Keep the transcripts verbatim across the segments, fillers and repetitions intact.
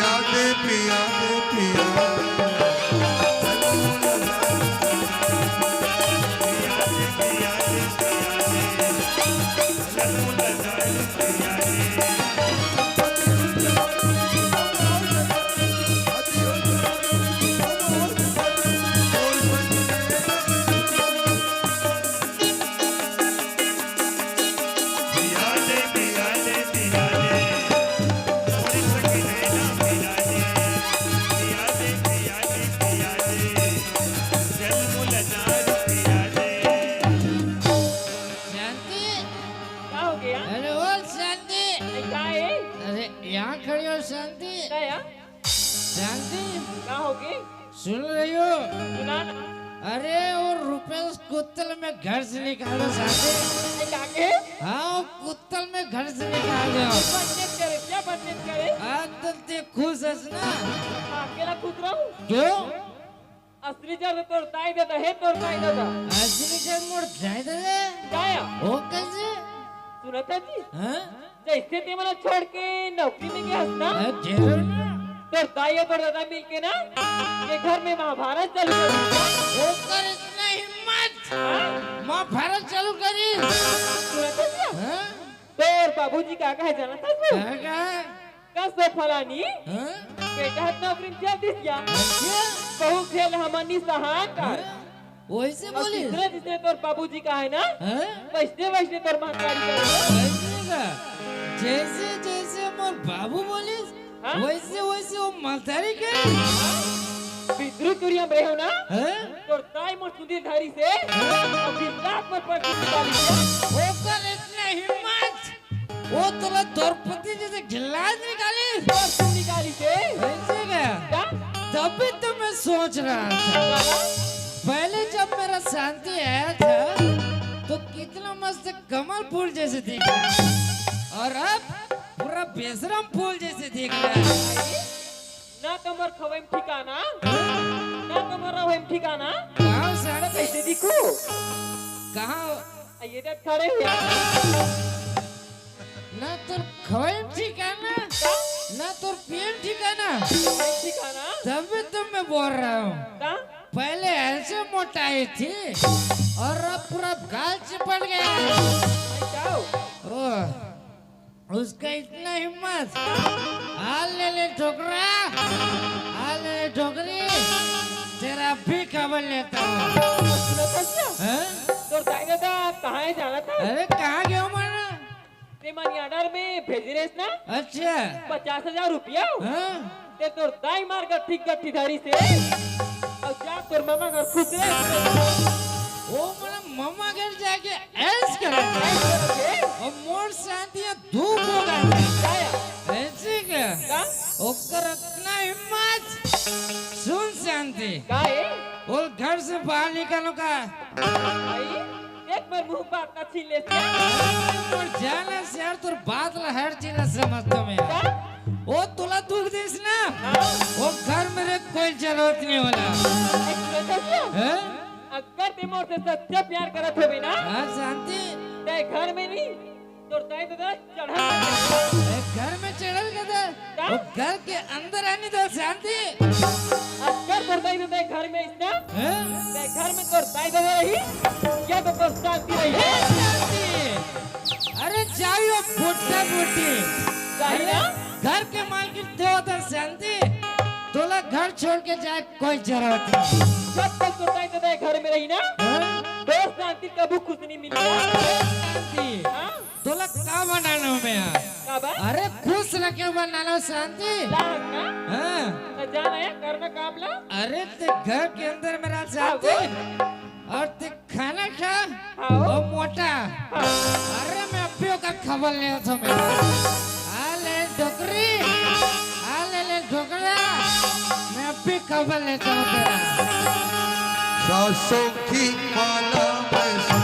पिया दे, पिया दे, पिया दे। शांति। का हो गया? अरे ओ शांति। अरे का है? अरे यहाँ खड़ी हो शांति। का या? शांति। का हो गया? सुन रही हो? सुना ना। अरे वो रुपेश कुत्तल में घर से निकालो शांति। अरे का के? हाँ, वो कुत्तल में घर से निकाल दो। बदतमीज करे, क्या बदतमीज करे? आज तो ते खुश हस ना? हाँ, अकेला खुश रहूं? क्यों? असली जर तोर दाई ददा हे, तोर दाई ददा। असली जर मोर दाई ददा हे? का या? वो कैसे? सुनत हस जी? हाँ? जैसे ते मन ला छोड़ के नौकरी में गए हस ना? हाँ, जरूर ना। तोर दाई अउ तोर ददा मिलके ना, ये घर में महाभारत चालू कर दिस। ओकर इतना हिम्मत। हाँ? महाभारत चालू करी। सुनत हस जी? हाँ? तोर बाबूजी का कहे जानत हस तू? का कहे? कस दे फलानी, हाँ? बेटा ह नौकरी में चल दिस या। अच्छा। बहू झेल हमनी सहान का। हाँ? वैसे अउ बोलिस? तीसरे तीसरे तोर बाबूजी का है ना, हाँ? वैसने वैसने तोर महतारी का। वैसे का? जैसे जैसे मोर बाबू बोलिस, हाँ? वैसे वैसे वो महतारी के। बिद्रू तुरिया में रहे हो ना, हाँ? तोर दाई मोर सुंदरी धारी से, हाँ? अउ दिन रात मोर पर डाली से। ओकर इतना हिम्मत, वो तोला द्रौपदी जैसे गिलास निकाली। द्रौपदी निकाली से। ऐसे क्या? क्या? तभी तो मैं सोच रहा था। क्या? पहले जब मेरा शांति आया था, तो कितना मस्त कमल फूल जैसे दिख रहा है, और अब पूरा बेशरम फूल जैसे दिख रहा है। ना तो मोर खवई में ठिकाना, ना तो मोर रहई में ठिकाना। कहाँ सारा कैसे दिखो? कहाँ? आ, ये देख खड़े हो यार। ना तोर खवई में ठिकाना, ना तोर पिए में ठिकाना। खवई में ठिकाना? तभी तो मैं बोल रहा हूँ। का? पहले ऐसे मोटाई थी और अब पूरा गाल चिपट गया है। भाई, क्या हो? ओह। उसका इतना हिम्मत। आ ले ले ठोकरा, आ ले ले ठोकरी, तेरा भी खबर लेता हूँ। सुनत हस क्या? हैं? तोर दाई ददा कहाँ हे जानत हस? अरे कहाँ गया हूँ मैं? ते मनी ऑर्डर में भेजे रहेस ना? अच्छा। पचास हजार रुपया। हाँ। ते तोर दाई मार गट्ठी गट्ठी धारी से। अउ जा तोर ममा घर खुश रहे। ओ मोला ममा घर जाके ऐश करत हे। ऐश करत हे। अउ मोर शांति ह धूप हो गे। का या? ऐसे का? का? ओकर इतना हिम्मत। सुन शांति। का हे? वो घर से बाहर निकालो का। भाई, देख मोर मुंह बात ना छीन ले से। मोर जान हे यार, तोर बात ला हर चीज ला समझतो मैं। का? वो तोला दुख देस ना, हाँ। वो घर में रे कोई जरूरत नहीं होला। अच्छा, अच्छा। हैं? अगर ते मोर से सच्चा प्यार करत होबे ना, हाँ, शांति। ते घर में नहीं, तोर दाई ददा चढ़ल कर दे। ए, घर में चढ़ल कर दे। का? वो घर के अंदर आने दो, शांति। अगर तोर दाई ददा घर में अइस ना, हैं? ते घर में तोर दाई ददा रही, या तो तोर शांति रही। ए, शांति। अरे जाओ, वो बुड्ढा बुड्ढी। जाई ना? अरे, घर के मालकिन ते हो तो शांति। तोला घर छोड़ के जाए कोई जरूरत नहीं। जब तक तोर दाई ददा घर में रही ना, हैं? तोर शांति कभू खुश नहीं मिली। शांति। हाँ? तोला का बनाना हो मैं यहाँ? का बा? अरे खुश रखे बर नानो शांति। का बा? हाँ। तो जाना है, करना काम ला। अरे ते घर के अंदर में रह शांति। हाँ, बोल। और ते खाना खा। हाँ। और मोटा। हाँ। अरे मैं अभी ओकर खबर लेत हों मैं। आ ले डोकरी, आ ले ले डोकरा, मैं अभी खबर लेत हों तेरा। सासों की माला मैं सुन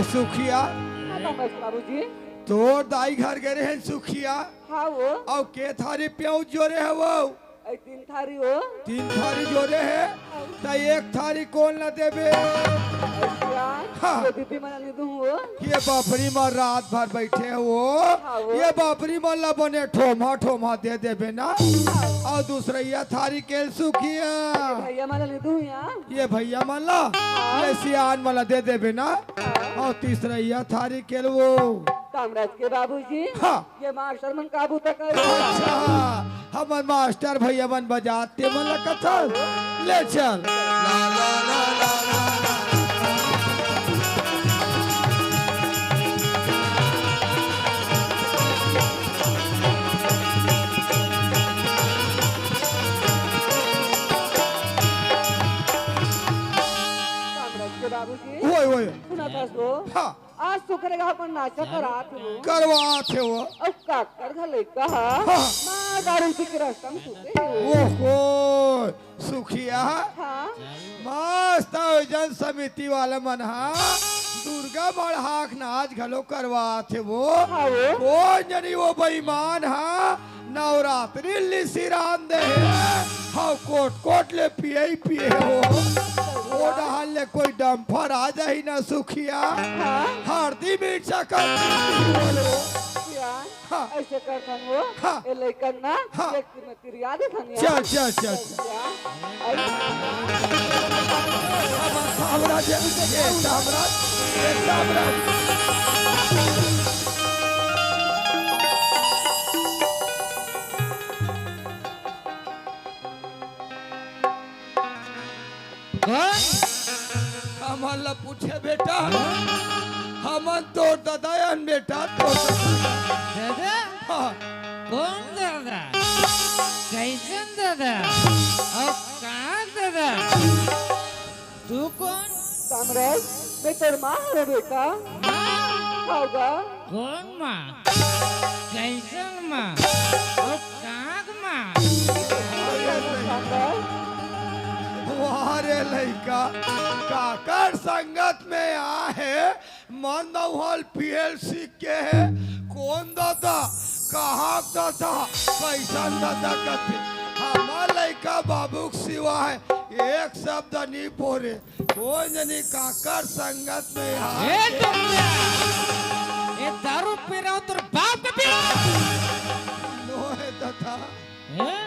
सुखिया। हाँ, नमस्ते बाबूजी। तोर दाई घर गे रहेन सुखिया। हाँ वो। अउ के थारी प्याऊ जोरे हे वो? अई तीन थारी वो। तीन थारी जोरे हे, त एक थारी कोन ला देबे? अच्छा, हाँ। ये दीदी मन ला नइ दूँ वो। ये बापरी मन रात भर बइठे हे वो। हाँ वो। ये बापरी मन ला बने ठोमा ठोमा दे देबे ना। हाँ। अउ दूसरइया थारी के ल सुखिया। भइया मन ला नइ दूँ या। ये भइया मन ला, हाँ। ये सियान मन ला दे देबे ना। हाँ। अउ तीसरइया थारी के ल वो। कामराज के बाबूजी, हाँ। ये मास्टर मन का बूता करे? अच्छा, हमर मास्टर भइया मन बजात ते मन ला कथस। ले चल। कामराज के बाबूजी, ओए, ओए। सुनत हस वो? हाँ। आज सुखरे गाँव अपन नाचा करात हे वो। करवात हे वो। अउ काकर घर लइका हा? हाँ। मार दारू पी के रस्ता म सुते हे वो। ओहो, सुखिया। हाँ। मस्त आयोजन समिति वाला मन हा दुर्गा मड़हाक नाच घलो करवात हे वो। हाँ वो। कोन जनी वो बेईमान हा नवरात्रि लिसिरान दे हे, हव कोट कोट ले पिए ही पिए हो। ओ डहान ले कोई डंफर आ जाही ना सुखिया। हाँ। हरदी मिर्चा कर बोलो। क्या? हाँ। अइसे करथन वो, हाँ। ए लइकन ना, हाँ। एक दिन में तिरिया देथन या। चल, चल, चल। साम्राज्य, ये साम्राज्य, ये साम्राज्य। कौन? हमन ला पूछे बेटा, हमन तोर ददा अन बेटा, तोर ददा। ददा? हाँ। कौन ददा? कइसन ददा? अउ कहाँ ददा? तू कौन? कामराज, मैं तोर माँ हरों बेटा। माँ? हव गा। कौन माँ? कइसन माँ? अउ कहाँ के माँ? कामराज। वाह रे लइका, काकर संगत में आ हे, मन दउहल पियल सीख के हे, कोन ददा, कहाँ के ददा, कइसन ददा कथे। हमर लइका बाबू के सिवाय एक शब्द नइ बोले। कोन जनी काकर संगत में हाथ ए दे। डोकरा, ए दारू पी रहा हूँ, तोर बाप के पी रहा हूँ। नोहे तथा। हैं?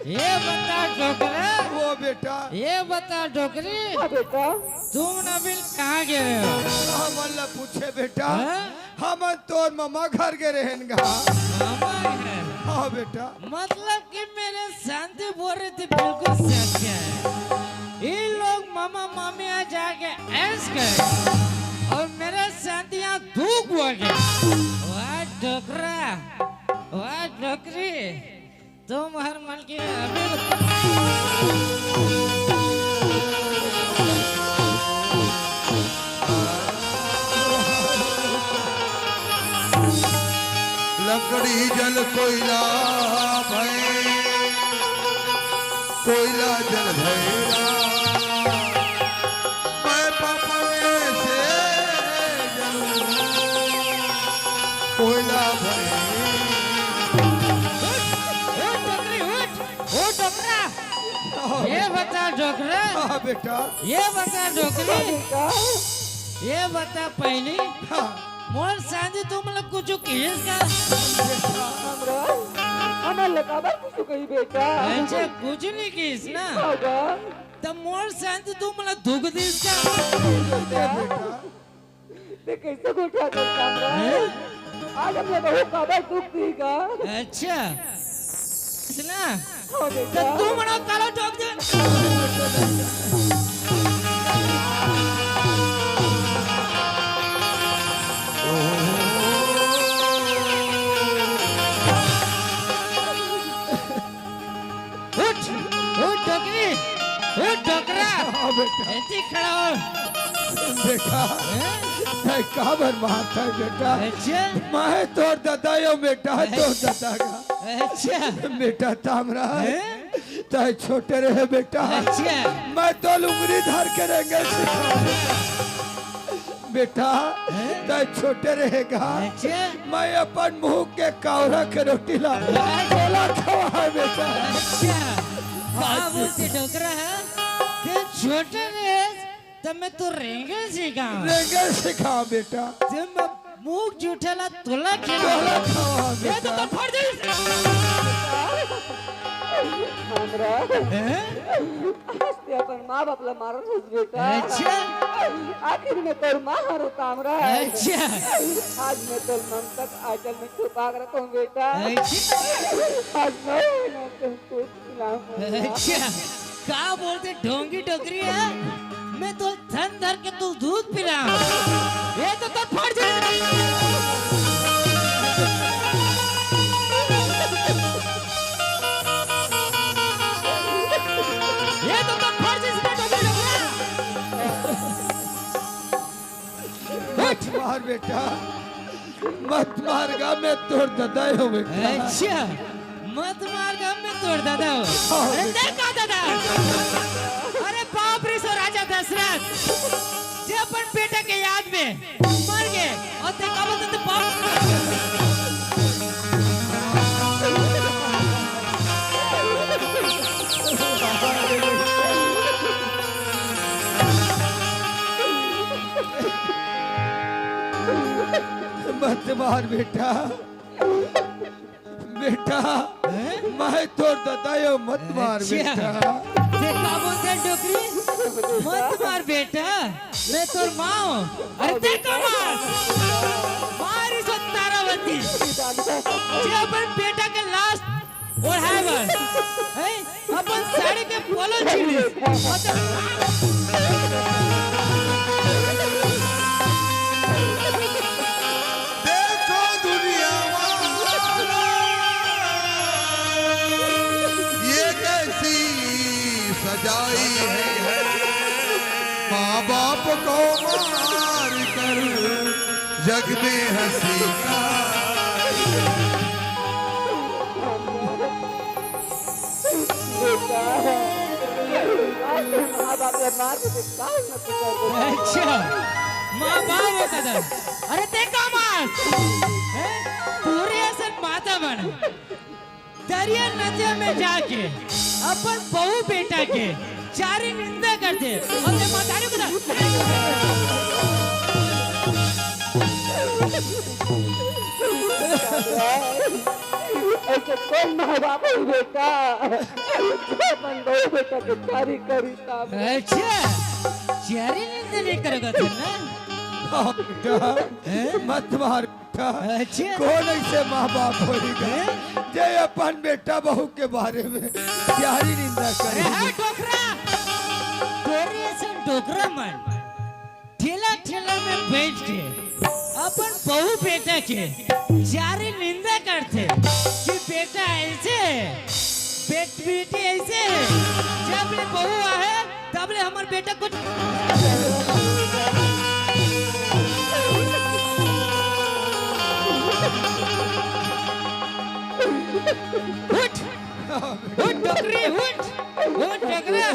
ये बता डोकरा। वो बेटा। ये बता डोकरी। हाँ बेटा। तुम नबील कहाँ गे रहे हो? हमन ला पूछे बेटा। हैं? हमन तोर ममा घर गे रहेन गा। ममा घर? हाँ बेटा। मतलब कि मेरे शांति बोल रही थी, बिल्कुल सच है। ये लोग मामा मामी यहाँ जाके ऐश करे और मेरे शांति यहाँ दुख बोल गया। वाह डोकरा, वाह डोकरी, तुम हर मन की अभी लकड़ी जल कोयला भय, कोयला जल भय राम। मैं पापा में से जल कोयला भय। उठ, उठ, डोकरी, उठ, उठ, डोकरा। ये बता डोकरा। हाँ बेटा। ये बता डोकरी। बेटा। ये बता पहली। हाँ। मोर शांति तुम लोग कुछ किहिस का? हमरा, हमर लकाबर कुछ कही बेटा। अच्छा, कुछ नहीं किहिस ना? हाँ बा। तब मोर शांति तुम लोग दुख दिस का? बेटा। ते कइसे गोठिया कर काम रहा? हैं? आज हमला बहू काबर दुख देगा? अच्छा। सुना? हाँ बेटा। तो तू मना काला ठोक दे। उठ, उठ डोकरी, उठ डोकरा। हाँ बेटा। एती खड़ा हो। बेटा, हैं? तैं काबर मारत हस बेटा? अच्छा। मैं तोर ददा अयों बेटा, तोर ददा का। अच्छा। बेटा तामरा, हैं? तैं छोटे रहे बेटा। अच्छा। मैं तोर लुंगरी धर के रेंगे सिखाहूँ। बेटा, हैं? तैं छोटे रहेगा, अच्छा। मैं अपन मुंह के कावरा के रोटी ला, अच्छा। तोला खवा बेटा। अच्छा, का बोलथे डोकरा ह? तैं छोटे रहे, त मैं तो रेंगे सिखाहूं। रेंगे सिखाहूं बेटा। जब मैं मुंह जूठे ला तोला खिला। तोला खवा ये तो बेटा। तो फट जाइस। हमरा। हैं? आज तैं अपन माँ बाप ला मारत हस बेटा। अच्छा। आखिर में तोर माँ हरो तामरा। अच्छा। आज मैं तोर ममता के आंचल में छुपा के रखहूं बेटा। अच्छा। आज मैं ना तोर कुछ खिलाहूं। अच्छा। का बोलथे ढोंगी डोकरी ह? मैं तो थन धर के तोला दूध पिलाहूं। ये तो तोर फट जाइस। ये तो तोर फट जाइस बेटा, डोकरा। मत मार बेटा, मत मार गा, मैं तोर ददा हंव बेटा। अच्छा, मत मार गा, मैं तोर ददा हंव। हाँ, अरे बेटा। तैं का ददा? अरे बाप रे, सो राजा दशरथ, जे अपन बेटा के याद में मर गे, अउ तैं का बोलत हस बाप? मत मार बेटा, बेटा, हैं? मैं तोर ददा हंव, मत मार अच्छा। बेटा। तैं का बोलथे डोकरी? मत मार बेटा, मैं तोर माँ हंव। अरे तैं का मार? मारिस ओ तारावती। जे अपन बेटा के लाश ओढ़ाय बर, हैं? अपन साड़ी के पोलो छीनिस। देखो दुनिया वालों, ये कैसी सजाई है, माँ बाप को मार कर जग में हंसी का। बेटा, आज तो माँ बाप ला मार के का उन्नति कर दे? अच्छा, माँ बाप वो कदर। अरे तैं का मार? हैं? तोरे असन माता बन। दरिया नदिया में जाके अपन बहू बेटा के चारी निंदा करथे। अउ तैं महतारी को ऐसे कौन माँ बाप है बेटा, जो अपन बहू बेटा के चारी करी साहब? अच्छा, चारी निंदा नहीं करेगा तू ना? हाँ बेटा, हैं? मत मार बेटा। अच्छा। कौन ऐसे माँ बाप होइगा, हैं? जे अपन बेटा बहू के बारे में चारी निंदा अरे करे? हाँ, डोकरा, तोरे असन डोकरा मन ठेला ठेला में बैठ के अपन बहू बेटा के चारी निंदा करथे कि बेटा ऐसे है, बेट-, बेटी ऐसे है। जब ले बहू आहे, तब ले हमर बेटा कुछ उठ, उठ डोकरी, उठ। ओ डोकरा,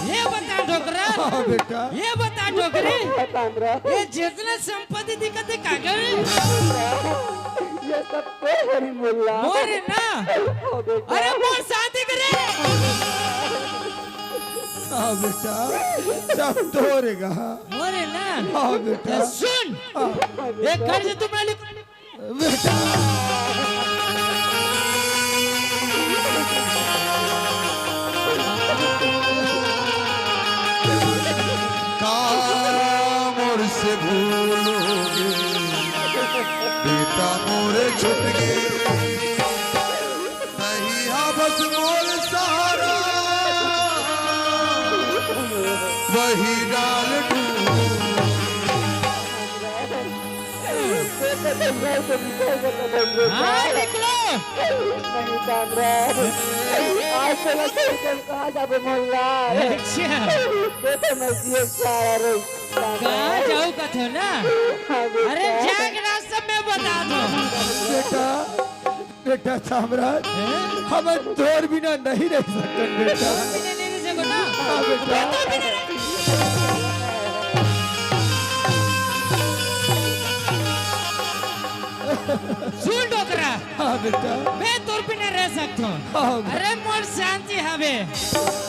ये बता डोकरा, हाँ बेटा। ये बता डोकरी, बता हमरा। ये जितना संपत्ति दिखत हे काकर हे? ये सब तो हरी मोला। मोर हे ना? हाँ बेटा। अरे मोर साथी करे। हाँ बेटा, सब तोरे गा। मोर हे ना? हाँ बेटा। तो सुन, हाँ। एक घर से तुमने लिख बेटा। का मोर से भूल होगे, बेटा मोर छूट गे। तही हा बस मोर सहारा, वही डाल डूब। बेटा, तुम घर से निकल के तो बन गए। हाँ, निकलो। नहीं, कामराज। आज तो मैं छोड़ के कहाँ जाबो मोला? अच्छा। बेटा, मैं जिए सारा रे, कामराज। कहाँ जाओ कथो ना? हाँ, बेटा। अरे, जाके रास्ता में बता दो। बेटा, बेटा साम्राट, हैं? हमन तोर बिना नहीं रह सकन बेटा। तोर बिना नहीं रह सको ना? हाँ बेटा। मैं तो बिना नहीं बेटा। मैं तोर बिना रह सकथों। हाँ। अरे मोर शांति हवे,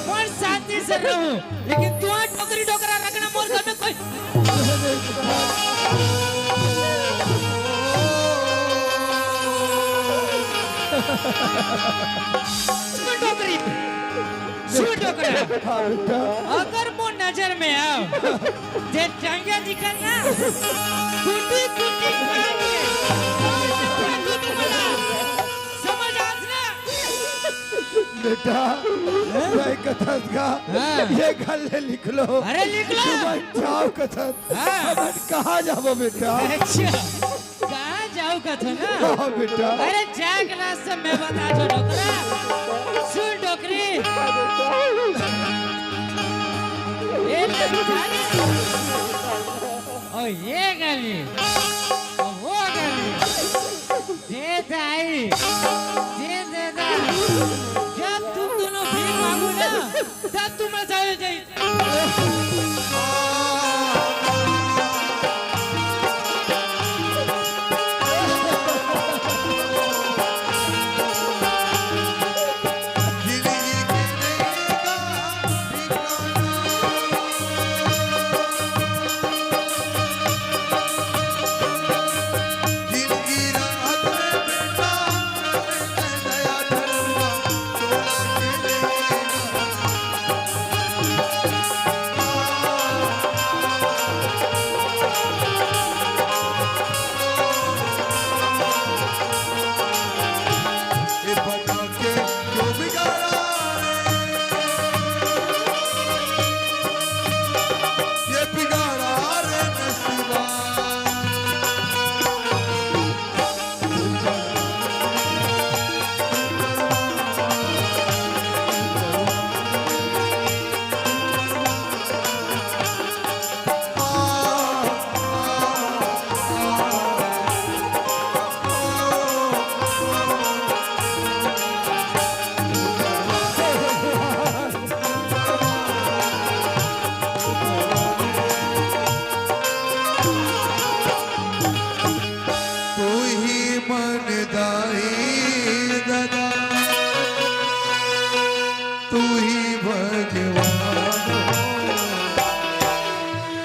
मोर शांति से रहूं, लेकिन तुहां डोकरी डोकरा रखना मोर घर में कोई सुन डोकरी, सुन डोकरा। हाँ बेटा। अगर मोर नजर में आव, जे टांगिया निकल ना, कुटी कुटी मार के, और से पूरा दूध मला। समझ आस ना? बेटा, हैं? मैं कथस का, हाँ। ये घर ले लिख लो। अरे लिख लो। तुम जाओ कथस। हाँ। अब कहाँ जाबो बेटा? अच्छा, कहाँ जाऊ कथो ना? हाँ बेटा। अरे जाए के रास्ते में बता दो डोकरा। सुन डोकरी। ए लड़का। ओ ये गली, ओ वो गली, दे दाई, दे दे दा। जब तुम दोनों भीख मांगो ना, तब तुम मजा आ जाए। तू ही मन दाई दादा, तू ही भगवान हो।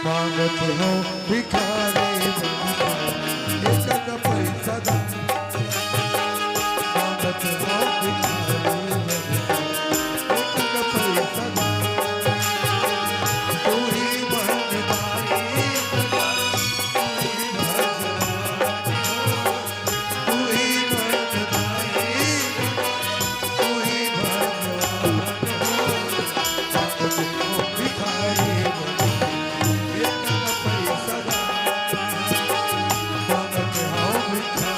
मांगत हो भिखारी बनकर, एक पैसा दा। मांगत हो भिखारी बनकर, एक पैसा दा। तू ही भगवान, तू ही भगवान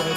हो।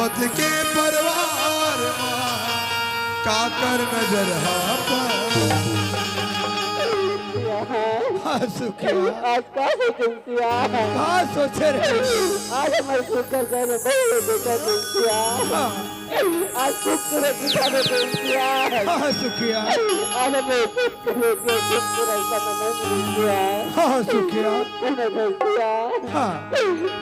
के परिवार मा काकर नजर हा पर। हाँ, सुखिया। आज का सोचे सिया? का सोचे रे? आज हमर सुग्घर घर में बहू बेटा सिया। हाँ। आज सुख के रोटी खाबे सिया। हाँ, सुखिया। आज हमर सुख के रोटी, सुख के रास्ता में नहीं मिली सिया। हाँ, सुखिया। नहीं मिली सिया। हाँ।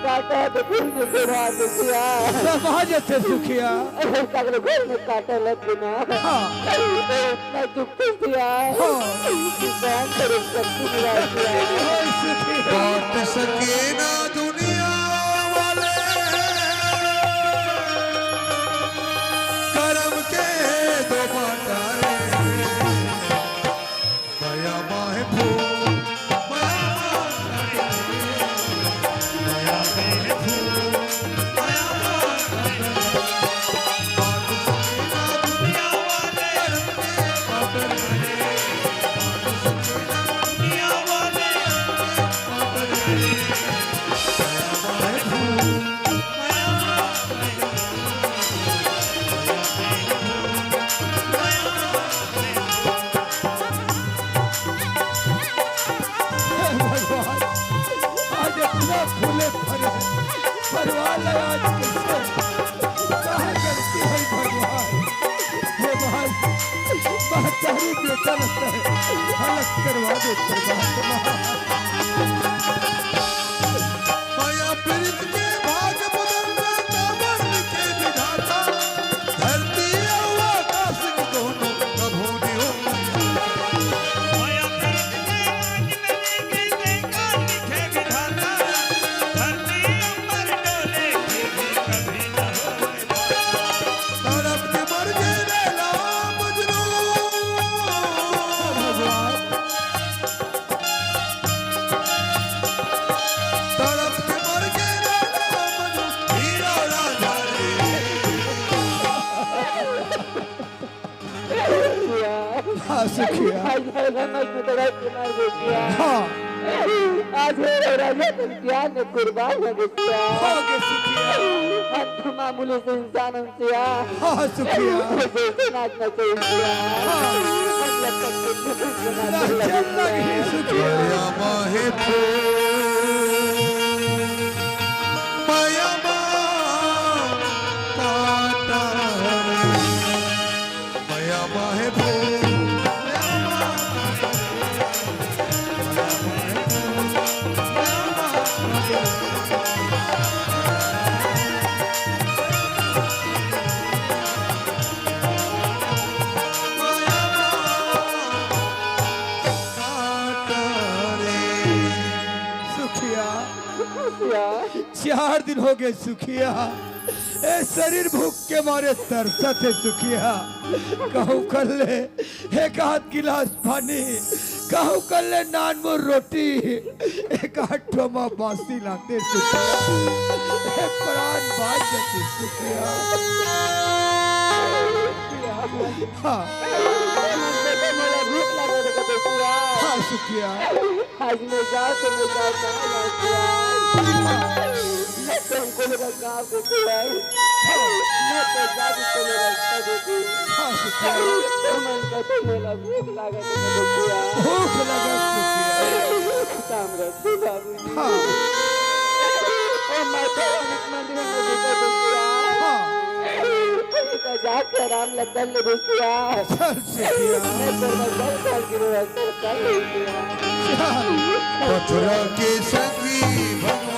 काटा तो फिर भी सुना दे सिया। समाज से सुखिया। अगर कागले घर में काटा लग बिना। हाँ। तो इतना दुख तो सिया। हाँ। कि बहन तेरे शक्ति मिला सिया। हाँ, सुखिया। बांट सके ना दुनिया वाले करम के दो बांटा रे। मया माहे फूल, मया माहे फूल, मया माहे फूल, मया माहे फूल। दुनिया वाले दुनिया वाले हे भगवान, आज इतना फूले फले परिवार ला आज कैसे कहाँ गलती है भगवान? हे भाई, महतारी बेटा लगता है, हालत करवा दे परमात्मा। मया प्रीत के भाग बदलना काबर लिखे विधाता, धरती अउ आकाश के दोनों कभू नहीं हो। मया प्रीत के भाग में लिखे विधाता, धरती ऊपर डोले फिर भी कभी न हो। तड़प के मर गए लैला मजनू। तड़प के मर गए लैला मजनू, हीरा रांझा रे। हाँ, सुखिया। आज लैला मजनू तड़प के मर गए सिया। हाँ। आज हे राजा, तुम क्या ने कुर्बान हो गए सिया। हो गए सुखिया। हम तो मामूली से इंसान हम सिया। हाँ, सुखिया। जैसे नाचना चाहिए सिया। हाँ। हम लग तक के नाचना चाहिए। नाचन लगी सुखिया। मया माहे फूल, मया मा काटा रे। मया माहे फूल, मया मा सुखिया। सुखिया। चार दिन हो गए सुखिया, ए शरीर भूख के मारे तरसत हे सुखिया। कहूँ कर ले एक आध गिलास पानी, कहूँ कर ले नान मोर रोटी, एक आध ठो मा बासी लाते सुखिया। ए प्राण बाज जती सुखिया। हाँ। मोला भूख लागत हे सुखिया। हाँ सुखिया। आज मैं जाओ तो मैं जाओ, कहाँ जाओ सिया? मैं तो हमको मेरा गाँव देखो है। मैं तो जादू को मेरा रास्ता देखो। हाँ, सुखिया। तो मन का तो मेरा भूख लागत हे सुखिया। भूख लागत सुखिया। सामरस बाबू जी। हाँ। ओ माता रानी के मंदिर में देखो सुखिया। हाँ। तो जाके आराम लगन ले सुखिया। चल सुखिया। मैं तो मैं जल कर गिरो, कर ले सुखिया। चल। पथरा के संगी भगवान